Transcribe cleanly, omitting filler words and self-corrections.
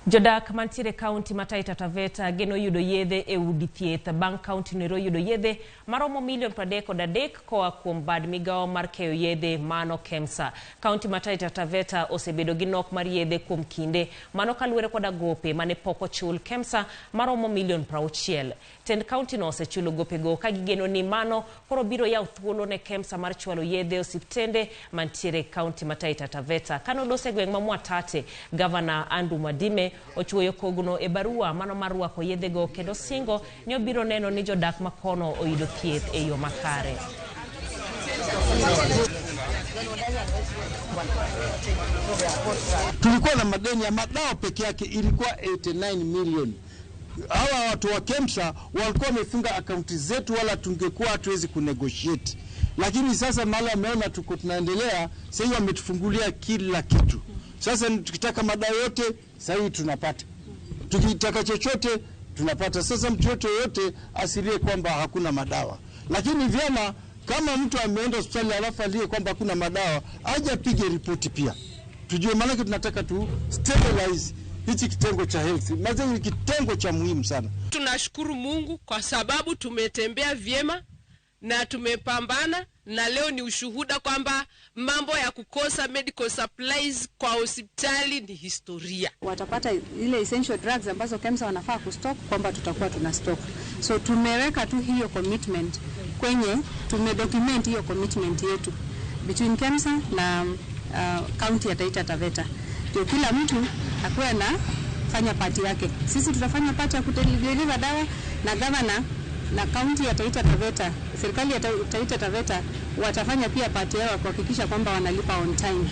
Jodak mantiere kaunti ma Taita Taveta geno yudo yedhe e udi thieth bang' kaunti noero yudo yedhe maromo milion 33 koa kuom bad migawo mar keyo yedhe mano KEMSA. Kaunti ma Taita Taveta osebedo gi nok mar yedhe kuom kinde, mano kaluwore koda gope mane pok ochul KEMSA maromo milion 60. Tend kaunti no osechulo gopego ka gigeno ni mano koro biro yawo thuolo ne KEMSA mar chwalo yedhe e osiptende mantiere e kaunti ma Taita Taveta. Kanoloso e gweng' ma Mwatate, Gavana Andrew Mwadime ochuoyo kogno e barua mano mar rwako yedhego kendo singo ni obiro neno ni jodak ma kono oyudo thieth e yo makare. Tulikuwa na madeni ya madawa peke yake ilikuwa 89 million. Hawa watu wa KEMSA walikuwa wamefunga akaunti zetu, wala tungekuwa hatuwezi kunegotiate, lakini sasa mahali wameona tuko tunaendelea, sasa hivi wametufungulia kila kitu. Sasa tukitaka madawa yote sasa hivi tunapata, tukitaka chochote tunapata. Sasa mtu yote yote asilie kwamba hakuna madawa, lakini vyema kama mtu ameenda hospitali alafu alie kwamba hakuna madawa, aje apige ripoti pia tujue, maanake tunataka tu stabilize hichi kitengo cha health, maana ni kitengo cha muhimu sana. Tunashukuru Mungu kwa sababu tumetembea vyema na tumepambana, na leo ni ushuhuda kwamba mambo ya kukosa medical supplies kwa hospitali ni historia. Watapata ile essential drugs ambazo KEMSA wanafaa kustock, kwamba tutakuwa tuna stock. So tumeweka tu hiyo commitment kwenye, tumedocument hiyo commitment yetu between KEMSA na county ya Taita Taveta, ndio kila mtu akuwe na fanya part yake. Sisi tutafanya part ya kudeliver dawa na governor na county ya Taita Taveta, serikali ya Taita Taveta watafanya pia part yao kuhakikisha kwamba wanalipa on time.